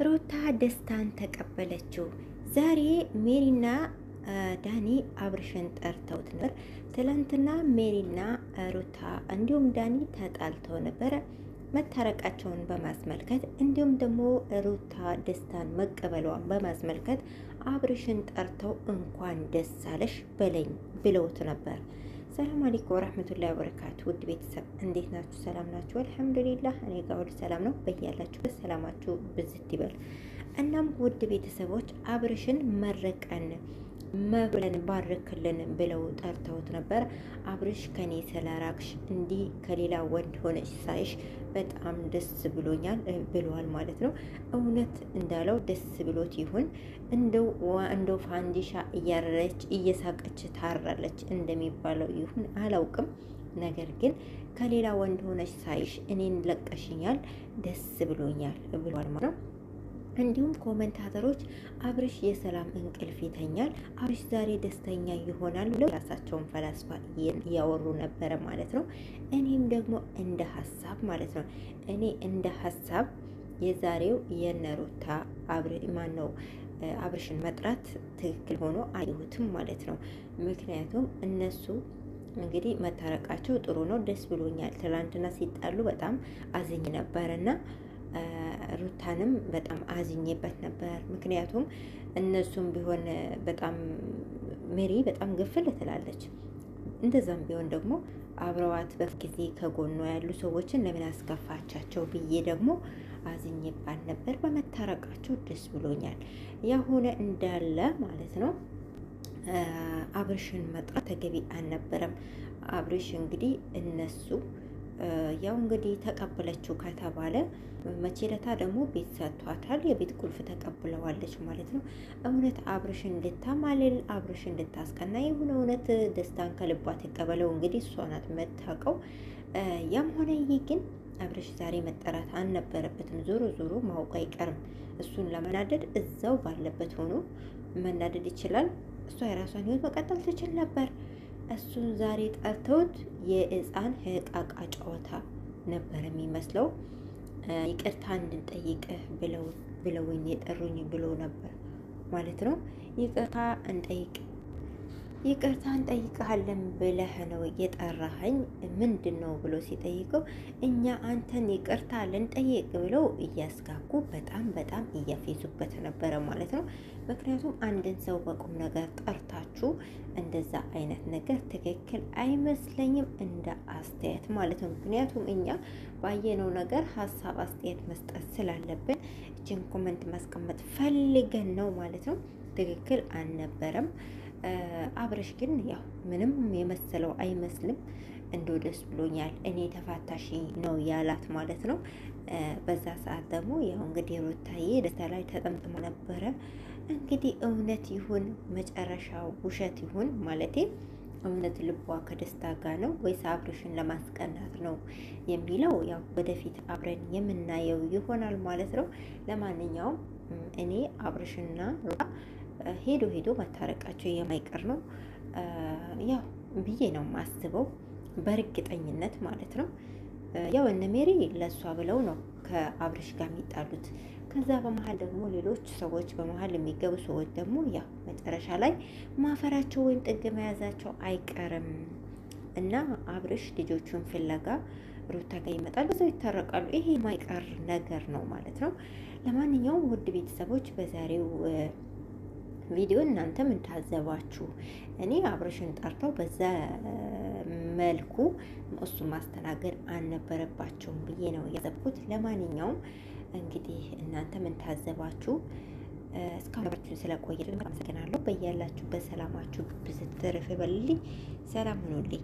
ሩታ ደስታን ተቀበለችው። ዛሬ ሜሪና ዳኒ አብርሽን ጠርተውት ነበር። ትላንትና ሜሪና ሩታ እንዲሁም ዳኒ ተጣልተው ነበረ። መታረቃቸውን በማስመልከት እንዲሁም ደግሞ ሩታ ደስታን መቀበሏን በማስመልከት አብርሽን ጠርተው እንኳን ደስ አለሽ በለኝ ብለውት ነበር። ሰላም አለይኩም ወራህመቱላሂ ወበረካቱ። ውድ ቤተሰብ እንዴት ናችሁ? ሰላም ናችሁ? አልሐምዱሊላህ እኔ ጋር ሁሉ ሰላም ነው። በያላችሁ ሰላማችሁ ብዝት ይበል። እናም ውድ ቤተሰቦች አብርሽን መረቀን መብለን ባርክልን ብለው ጠርተውት ነበር። አብርሽ ከኔ ስለራቅሽ እንዲህ ከሌላ ወንድ ሆነሽ ሳይሽ በጣም ደስ ብሎኛል ብለዋል ማለት ነው። እውነት እንዳለው ደስ ብሎት ይሁን እንደው ፋንዲሻ እያረረች እየሳቀች ታራለች እንደሚባለው ይሁን አላውቅም። ነገር ግን ከሌላ ወንድ ሆነሽ ሳይሽ እኔን ለቀሽኛል፣ ደስ ብሎኛል ብሏል ማለት ነው። እንዲሁም commentator ኦች አብርሽ የሰላም እንቅልፍ ይተኛል፣ አብርሽ ዛሬ ደስተኛ ይሆናል ብለው የራሳቸውን ፈላስፋ እያወሩ ነበረ ማለት ነው። እኔም ደግሞ እንደ ሀሳብ ማለት ነው፣ እኔ እንደ ሀሳብ የዛሬው የነሩታ ማን ነው አብርሽን መጥራት ትክክል ሆኖ አየሁትም ማለት ነው። ምክንያቱም እነሱ እንግዲህ መታረቃቸው ጥሩ ነው፣ ደስ ብሎኛል። ትላንትና ሲጣሉ በጣም አዝኝ ነበርና ሩታንም በጣም አዝኜበት ነበር። ምክንያቱም እነሱም ቢሆን በጣም ሜሪ በጣም ግፍል ትላለች። እንደዛም ቢሆን ደግሞ አብረዋት በጊዜ ከጎኗ ያሉ ሰዎችን ለምን አስከፋቻቸው ብዬ ደግሞ አዝኜባት ነበር። በመታረቃቸው ደስ ብሎኛል። ያሆነ እንዳለ ማለት ነው አብርሽን መጥራት ተገቢ አልነበረም። አብርሽ እንግዲህ እነሱ ያው እንግዲህ ተቀበለችው ከተባለ መቼለታ ደግሞ ቤት ሰጥቷታል። የቤት ቁልፍ ተቀብለዋለች ማለት ነው። እውነት አብርሽ እንድታማልል አብርሽ እንድታስቀና ይሁን፣ እውነት ደስታን ከልቧ ትቀበለው። እንግዲህ እሷ ናት የምታውቀው። ያም ሆነ ይህ ግን አብርሽ ዛሬ መጠራት አልነበረበትም። ዞሮ ዞሮ ማወቁ አይቀርም። እሱን ለመናደድ እዛው ባለበት ሆኖ መናደድ ይችላል። እሷ የራሷን ህይወት መቀጠል ትችል ነበር። እሱን ዛሬ ጠርተውት የህፃን ህቃቃ ጨዋታ ነበር የሚመስለው። ይቅርታ እንድንጠይቅህ ብለውኝ የጠሩኝ ብሎ ነበር ማለት ነው። ይቅርታ እንጠይቅ ይቅርታ እንጠይቅሃለን ብለህ ነው የጠራኸኝ ምንድን ነው ብሎ ሲጠይቀው እኛ አንተን ይቅርታ ልንጠይቅ ብለው እያስጋጉ በጣም በጣም እያፌዙበት ነበረ ማለት ነው። ምክንያቱም አንድን ሰው በቁም ነገር ጠርታችሁ እንደዛ አይነት ነገር ትክክል አይመስለኝም፣ እንደ አስተያየት ማለት ነው። ምክንያቱም እኛ ባየነው ነገር ሀሳብ አስተያየት መስጠት ስላለብን እችን comment ማስቀመጥ ፈልገን ነው ማለት ነው። ትክክል አልነበረም። አብረሽ ግን ያው ምንም የመሰለው አይመስልም። እንደው ደስ ብሎኛል እኔ ተፋታሽ ነው ያላት ማለት ነው። በዛ ሰዓት ደግሞ ያው እንግዲህ ሩታዬ ደስታ ላይ ተጠምጥሞ ነበረ። እንግዲህ እውነት ይሁን መጨረሻው ውሸት ይሁን ማለቴ እውነት ልቧ ከደስታ ጋር ነው ወይስ አብርሽን ለማስቀናት ነው የሚለው ያው ወደፊት አብረን የምናየው ይሆናል ማለት ነው። ለማንኛውም እኔ አብርሽና ሩታ ሄዶ ሄዶ መታረቃቸው የማይቀር ነው ያው ብዬ ነው የማስበው በእርግጠኝነት ማለት ነው። ያው እነ ሜሪ ለእሷ ብለው ነው ከአብርሽ ጋር የሚጣሉት። ከዛ በመሀል ደግሞ ሌሎች ሰዎች በመሀል የሚገቡ ሰዎች ደግሞ ያው መጨረሻ ላይ ማፈራቸው ወይም ጥግ መያዛቸው አይቀርም እና አብርሽ ልጆቹን ፍለጋ ሩታ ጋር ይመጣል፣ በዛው ይታረቃሉ። ይሄ የማይቀር ነገር ነው ማለት ነው። ለማንኛውም ውድ ቤተሰቦች በዛሬው ቪዲዮ እናንተ ምን ታዘባችሁ? እኔ አብርሽን ጠርተው በዛ መልኩ እሱ ማስተናገድ አልነበረባቸውም ብዬ ነው ያሰብኩት። ለማንኛውም እንግዲህ እናንተ ምን ታዘባችሁ? እስካሁን አብራችሁን ስለቆያችሁ አመሰግናለሁ። በያላችሁበት ሰላማችሁ ብዝት ትርፍ ይበልልኝ። ሰላም ሁኑልኝ።